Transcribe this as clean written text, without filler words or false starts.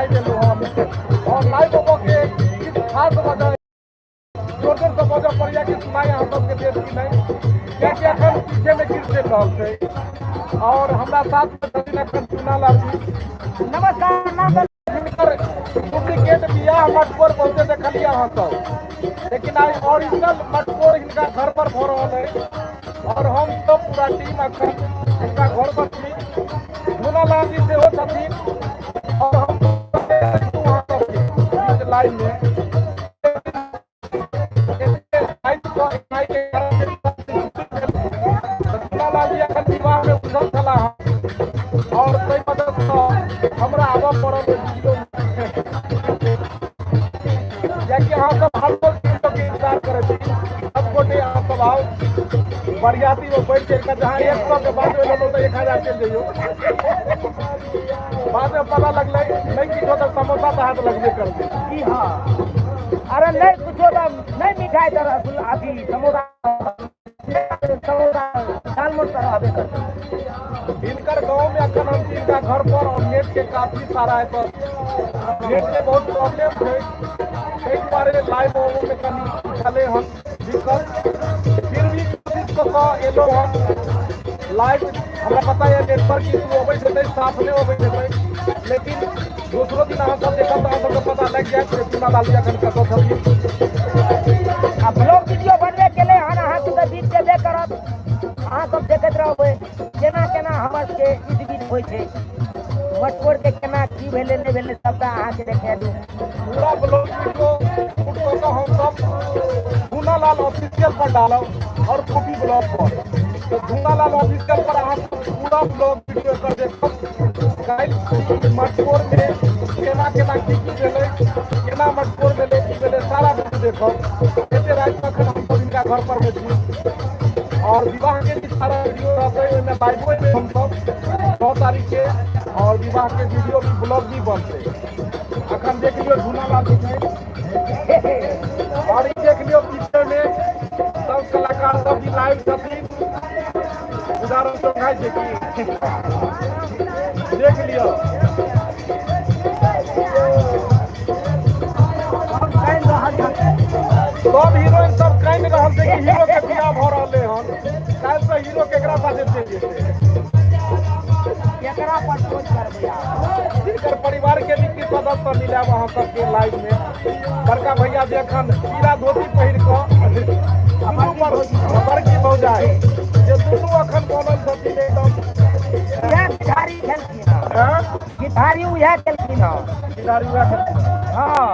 Live एलहुँ हम और लाइव अबऽ के किछु खास वजह जोर जोरसँ बजऽ पड़ैया कि सुनाइ अहाँ सबके देत कि नहि, कियाकि एखन पीछेमे गीत चलि रहल छै। और हमरा साथमे छथिन एखन चुना लाल जी। नमस्कार। हिनकर डुप्लीकेट बियाह मटकोर बहुते देखलियै अहाँ सब, लेकिन आइ ओरिजिनल मटकोर हिनका घर पर भऽ रहल है और हम सब पूरा टीम अखन हिनका घर पर छी। मुन्ना लाल जी सेहो छथिन और हम अहाँ सबके लाइव में मुन्ना लाल जी अखन विवाह में उलझल छलाह और ताहि मददसँ हमरा आबऽ पड़ल वीडियो, कियाकि अहाँ सब हर रोज वीडियो के इंतजार करै छी। सब गोटे अहाँ सब आउ बरियाती में बैठ चढ़ि कऽ, जहाँ 100 के बाद एलहुँ तऽ 1000 चलि जइयौ। बाद में पता लगलै नहि किछो तऽ समोसा तऽ हाथ लगबे करतै। जी हाँ, अरे नहि कुछो तऽ नहि, मिठाई तऽ रसगुल्ला अथी समोसा, समोसा दालमोट तऽ रहबे करतै। हिनकर गाँव में अखन हम छी हिनका घर पर और नेट के काफी सारा एतऽ नेट के बहुत प्रॉब्लम छै, ताहि दुआरे लाइव आबऽ में कनि छलै हन दिक्कत। फिर भी कोशिश कऽ कऽ एलहुँ हन लाइव। हमरा पता यऽ नेटवर्क इशू अबैत हेतै, साफ नहि अबैत हेतै, लेकिन दोसरो दिन अहाँ सब देखब तऽ अहाँ सबके पता लागि जायत जे चुना लाल जी अखन कतऽ छथिन। आ ब्लॉग वीडियो बनबे केलै हन, अहाँ सबके बीच जेबे करत, अहाँ सब देखैत रहबै केना केना हमर सबके इर्द गिर्द होइ छै, मटकोर के केना की भेलै नहि भेलै सबटा अहाँके देखेलहुँ। पूरा ब्लॉग वीडियो शूट कऽ कऽ हम सब धुना लाल ऑफिशियल पर डालब और कॉपी ब्लॉग पर। तऽ धुना लाल ऑफिशियल पर अहाँ सब पूरा ब्लॉग वीडियो एकर देखब। काल्हि मटकोर में केना केना की की भेलै, केना मटकोर भेलै, की भेलै, सारा वीडियो देखब। एते राति तक हम सब हिनका घर पर में छी और विवाह के भी सारा वीडियो रहतै, ओहिमे लाइवो एबै हम सब 9 तारीख के और विवाह के वीडियो भी ब्लॉग भी बनतै। अखन देख लियौ झूला लाल जी छै और ई देख लियौ पीछे में सब कलाकार सब भी लाइव छथिन। उदाहरण चौंकाइ छै की देख लियौ सब हीरोइन सब कानि रहल छै कि हीरो के बियाह भऽ रहलै हन। काल्हि से हीरो केकरा साथे चलि जेतै, केकरा पर खोज करबै आब? जिनकर परिवार के भी किछु सदस्य मिलायब अहाँ सबके लाइव में। बड़का भैया जे अखन पीला धोती पहिर कऽ दुनू बड़की भौजाई जे दुनू अखन बनल छथिन एकदम उएह गिटारी खेलखिन हँ। आँय? गिटारी उएह केलखिन हँ। गिटारी उएह खेलखिन हँ। हाँ।